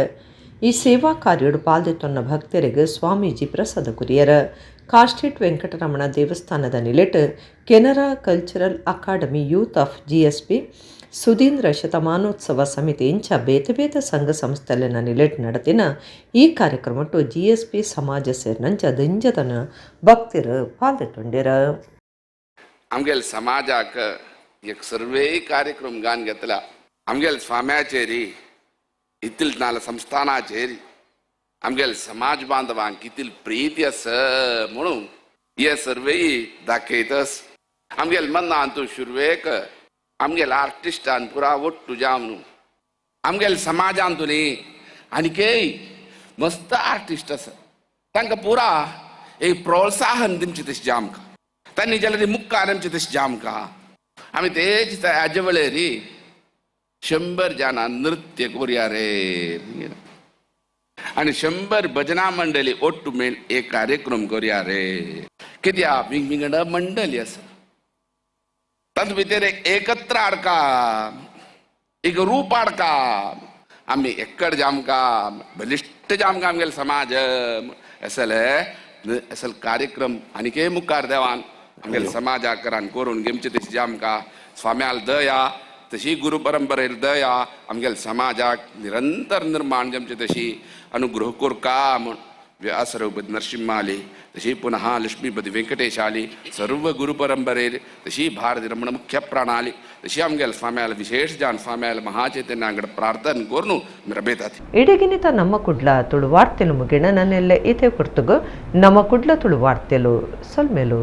ಈ ಸೇವಾ ಕಾರ್ಯಡು ಪಾಲ್ದಿತ್ತೊನ್ನ ಭಕ್ತರಿಗೆ ಸ್ವಾಮೀಜಿ ಪ್ರಸಾದ ಕೊರಿಯರ. ಕಾಸ್ಟ್ರೀಟ್ ವೆಂಕಟರಮಣ ದೇವಸ್ಥಾನದ ನಿಲೆಟ್ Canara cultural academy youth of GSP Sudhindra ಶತಮಾನೋತ್ಸವ ಸಮಿತಿ ಇಂಚ ಬೇತೆ ಬೇತೆ ಸಂಘ ಸಂಸ್ಥೆಲಿನ ನಿಲೆಟ್ ನಡೆತಿನ ಈ ಕಾರ್ಯಕ್ರಮಟ್ಟು ಜಿಎಸ್ಪಿ ಸಮಾಜ ಸೇರಿನಂಚ ದಿಂಜದನ ಭಕ್ತರು ಪಾಲ್ದಿತ್ತೊಂಡಿರ. आमगेल समाजाक एक सर्वे कार्यक्रम गान घेतला. आमगेल स्वाम्याचेरी इतील नाल संस्थानाचेरी आमगेल समाज बांधवांक कितील प्रीती आस म्हणून हे सर्वेय दाखयतस. आमगेल मनान तूं सुरवेक आमगेल आर्टिस्टान पुरा ಒಟ್ಟು जावन आमगेल समाजान तुनी आनीकय मस्त आर्टिस्ट आसा तांकां पुरा एक प्रोत्साहन दिवचें तशें आमकां. तांणी जाल्यार मुखार आमचे तशें जामकां आमी तेच हाजे वेळेर 100 जाणां नृत्य कोरया रे आनी 100 भजना मंडळी ಒಟ್ಟು मेळ एक कार्यक्रम कोरया रे. कित्याक विंगड मंडळी आसा तातूंत भितर एक एकत्र हाडका एक रूप हाडका आमी एकड जामका बलिश्ट जामका आमगेले समाज असल असल कार्यक्रम आनीकय मुखार देवान आमगेले समाजाकरान करून घेवचे तशी जामका स्वाम्याल दया तशी गुरु परंपरेर दया आमगेले समाजाक निरंतर निर्माण जमचे तशी अनुग्रह कोरका म्हूण व्यास रघुपती नरसिंहाली तशी पुनः लक्ष्मीपती वेंकटेशाली सर्व गुरु परंपरेर तशी भारती रमण मुख्य प्राणाली तशी आमगेले स्वाम्याल विशेष जान स्वाम्याल महाचैतन्यांगड ಪ್ರಾರ್ಥನೆ ಕೋರ್ನು ರಬೇತಾತಿ. ಇಡಗಿನಿತ ನಮ್ಮ ಕುಡ್ಲ ತುಳು ವಾರ್ತೆಲು ಮುಗಿಣ ನನ್ನೆಲ್ಲ ಇತೆ ಪುರ್ತುಗು ನಮ್ಮ ಕುಡ್ಲ ತುಳು ವಾರ್ತೆಲು ಸೊಲ್ಮೆಲು.